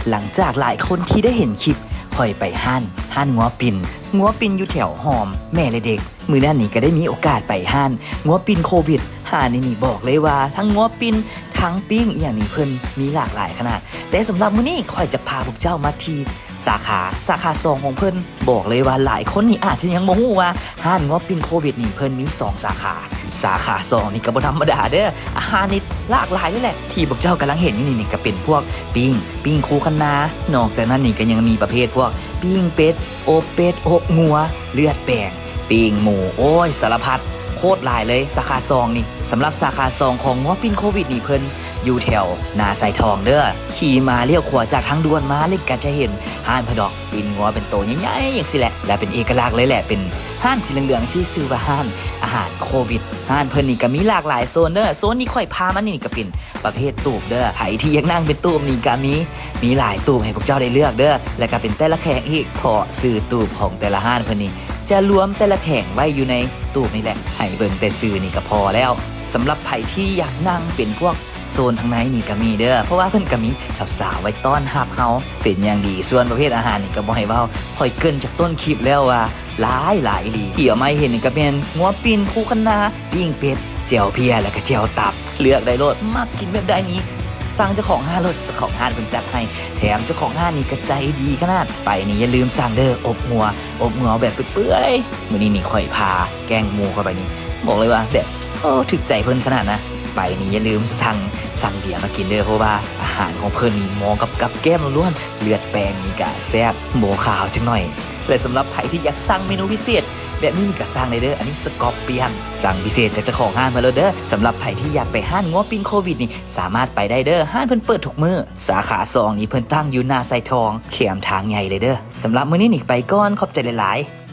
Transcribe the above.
ຫຼັງຈາກຫຼາຍຄົນທີ່ໄດ້ເຫັນຄລິບຂ້ອຍໄປຮ້ານ ຮ້ານງົວປິ່ນ ງົວປິ່ນຢູ່ແຖວຫໍ່ມແມ່ແລະເດັກ ມື້ນັ້ນນີ້ກໍໄດ້ມີໂອກາດໄປຮ້ານງົວປິ່ນໂຄວິດ. ຮ້ານນີ້ນີ້ບອກເລີຍວ່າທັງງົວປິ່ນ ທັງປີ້ງອີ່ຫຍັງນີ້ເພິ່ນມີຫຼາກຫຼາຍຂະໜາດ. ແຕ່ສຳລັບມື້ນີ້ຂ້ອຍຈະພາພວກເຈົ້າມາທີ່ສາຂາ ສາຂາສອງຂອງເພິ່ນ. ບອກເລີຍວ່າຫຼາຍຄົນນີ້ອາດຈະຍັງບໍ່ຮູ້ວ່າຮ້ານງົວປິ່ນໂຄວິດນີ້ເພິ່ນມີສອງສາຂາ. ສາຂາສອງນີ້ກໍບໍ່ທຳມະດາເດີ້ ອາຫານນີ້ຫຼາກຫຼາຍເລີຍແຫຼະ. ທີ່ພວກເຈົ້າກຳລັງເຫັນຢູ່ນີ້ນີ້ກໍເປັນພວກປີ້ງ ປີ້ງຄູ່ຄັນນາ. ນອກຈາກນັ້ນນີ້ກໍຍັງມີປະເພດພວກປີ້ງເປັດ ອົບເປັດ ອົບງົວ ເລືອດແປງ ປີ້ງໝູ ໂອ້ຍ ສາລະພັດ ໂຄດຫຼາຍເລີຍສາຂາສອງນີ້. ສຳລັບສາຂາສອງຂອງງົວປິ່ນໂຄວິດນີ້ເພິ່ນຢູ່ແຖວນາຊາຍທອງເດີ້. ຂີ່ມາລ້ຽວຂວາຈາກທາງດ່ວນມານີ້ກໍຈະເຫັນຮ້ານເພິ່ນດອກ ປີ້ງງົວເປັນໂຕໃຫຍ່ໆຈັ່ງຊີ້ແຫຼະ ແລະເປັນເອກະລັກເລີຍແຫຼະ ເປັນຮ້ານສີເຫຼືອງໆຊີ້ ຊື່ວ່າຮ້ານອາຫານໂຄວິດ. ຮ້ານເພິ່ນນີ້ກໍມີຫຼາກຫຼາຍໂຊນເດີ້. ໂຊນທີ່ຂ້ອຍພາມານີ້ກໍເປັນປະເພດຕູບເດີ້. ໃຜທີ່ຢາກນັ່ງເປັນຕູບນີ້ກໍມີ ມີຫຼາຍຕູບໃຫ້ພວກເຈົ້າໄດ້ເລືອກເດີ້ ແລະກໍເປັນແຕ່ລະແຂວງອີກ ເພາະຊື່ຕູບຂອງແຕ່ລະຮ້ານເພິ່ນນີ້ຈະລວມແຕ່ລະແຂວງໄວ້ຢູ່ໃນຕູບນີ້ແຫຼະ. ໃຫ້ເບິ່ງແຕ່ຊື່ນີ້ກໍພໍແລ້ວ. ສຳລັບໃຜທີ່ຢາກນັ່ງເປັນພວກໂຊນທາງໃນນີ້ກໍມີເດີ້ ເພາະວ່າເພິ່ນກໍມີສາວໆໄວ້ຕ້ອນຮັບເຮົາເປັນຢ່າງດີ. ສ່ວນປະເພດອາຫານນີ້ກໍບໍ່ໃຫ້ເວົ້າ ຂ້ອຍເກີ່ນຈາກຕົ້ນຄລິບແລ້ວວ່າ ຫຼາຍຫຼາຍອີ່ຫຼີ. ທີ່ເອົາມາໃຫ້ເຫັນນີ້ກໍແມ່ນງົວປິ່ນ ຄູ່ຄັນນາ ປີ້ງເປັດ ແຈ່ວເພຍ ແລະກະແຈ່ວຕັບ. ເລືອກໄດ້ໂລດ ມັກກິນແບບໃດນີ້ສັ່ງເຈົ້າຂອງຮ້ານໂລດ ເຈົ້າຂອງຮ້ານເພິ່ນຈັດໃຫ້. ແຖມເຈົ້າຂອງຮ້ານນີ້ກະໃຈດີຂະໜາດ. ໄປນີ້ຢ່າລືມສັ່ງເດີ້ ອົບງົວ ອົບງົວແບບເປື່ອຍໆ. ມື້ນີ້ນີ້ຂ້ອຍພາແກ້ງໝູຂ້ອຍໄປນີ້ ບອກເລີຍວ່າແບບ ໂອ້ ຖືກໃຈເພິ່ນຂະໜາດນະ. ໄປນີ້ຢ່າລືມສັ່ງ ສັ່ງເບຍມາກິນເດີ້ ເພາະວ່າອາຫານຂອງເພິ່ນນີ້ເໝາະກັບກັບແກ້ມລ້ວນໆ. ເລືອດແປງນີ້ກະແຊບ ບໍ່ຄາວຈັກໜ້ອຍ. ແລະສຳລັບໃຜທີ່ຢາກສັ່ງເມນູພິເສດແບບນີ້ນີ້ກໍສັ່ງໄດ້ເດີ້. ອັນນີ້ສະກອບປຽນ ສັ່ງພິເສດຈາກເຈົ້າຂອງຮ້ານເພິ່ນໂລດເດີ້. ສຳລັບໃຜທີ່ຢາກໄປຮ້ານງົວປິ່ນໂຄວິດນີ້ ສາມາດໄປໄດ້ເດີ້. ຮ້ານເພິ່ນເປີດທຸກມື້. ສາຂາສອງນີ້ເພິ່ນຕັ້ງຢູ່ໜ້າຊາຍທອງ ແຄມທາງໃຫຍ່ເລີຍເດີ້. ສຳລັບມື້ນີ້ນີ້ໄປກ່ອນ ຂອບໃຈຫຼາຍໆ.